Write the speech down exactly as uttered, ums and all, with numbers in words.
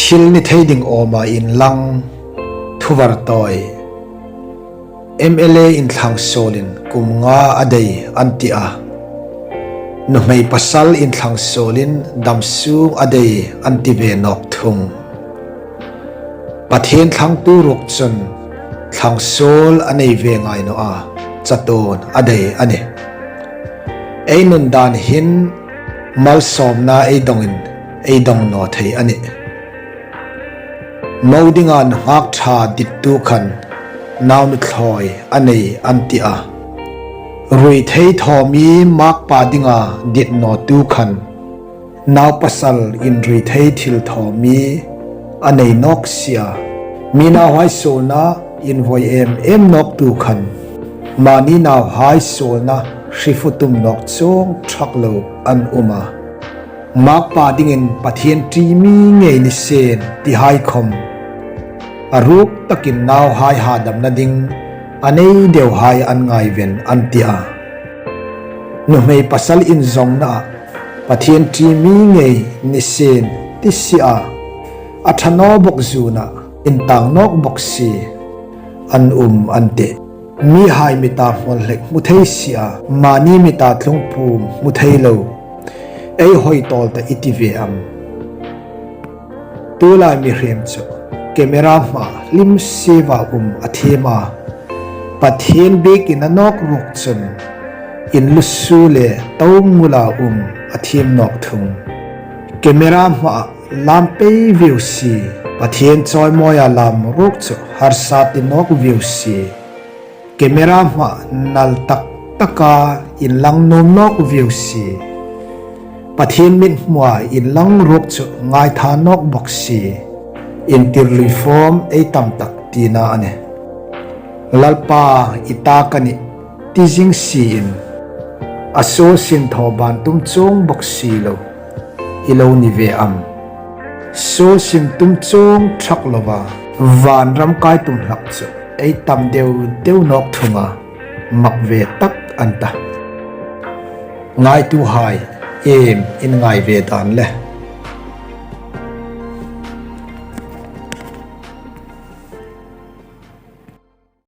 Thil ni thei ding awma inlang thuvar tawi. M L A in thlang suolin kum nga a dei an ti a. Nuhmei pasal in thlang suolin dam sung a dei an ti ve nawk thung. Pathien thlangtu ruok chun thlang suol a nei ve ngai naw a, chatuon a dei a nih. Ei nun dan hin malsawmna ei dongin ei dong naw thei a nih. Mo dinga nunghak ṭha dittu khan nau ni thlawi a nei an ti a. Rui thei thaw mi makpa dinga dit nawtu khan nau pasal inrui thei thil thaw mi a nei nawk si a. Mi nauhai suolna invoi em em nawktu khan mani nauhai suolna hri fu tum nawk chuong ṭhak lo an um a. Makpa dingin Pathien ṭi mi ngei ni sien tihai khom a ruk takin nauhai hadamna ding a nei deuhai an ngaiven an ti a. Nuhmei pasal inzongna Pathien ṭi mi ngei ni sien ti si a, a ṭha naw bawk zuna intang nawk bawk si an um an tih. Mihai mita hmawl hlek hmu thei si a, mani mita tlung pum hmu thei lo. Ei hoi tawl ta i ti ve am? Tulai mihriem chu camera hma hlim siewa um a thiem a. Pathien biekin a nawk ruok chun inlusu le to ngula um a thiem nawk thung. Camera hma lam pei viu si, Pathien chawimawia lam ruok chu harsa ti nawk viu si. Camera hma nal tak taka inlang nuom nawk viu si. Pathien mithmua inlang ruok chu ngaitha nawk bawk si. Intir lui fawm ei tam tak tina a nih. Lalpa i ta ka nih ti zing siin, a suol sin thaw ban tum chuong bawk si lo i lo ni ve am? Suol sin tum chuong ṭhak lova vanram kai tum hlak chu ei tam deu deu nawk thunga mak ve tak an ta. Ngaituhai, iem in ngai ve dan le?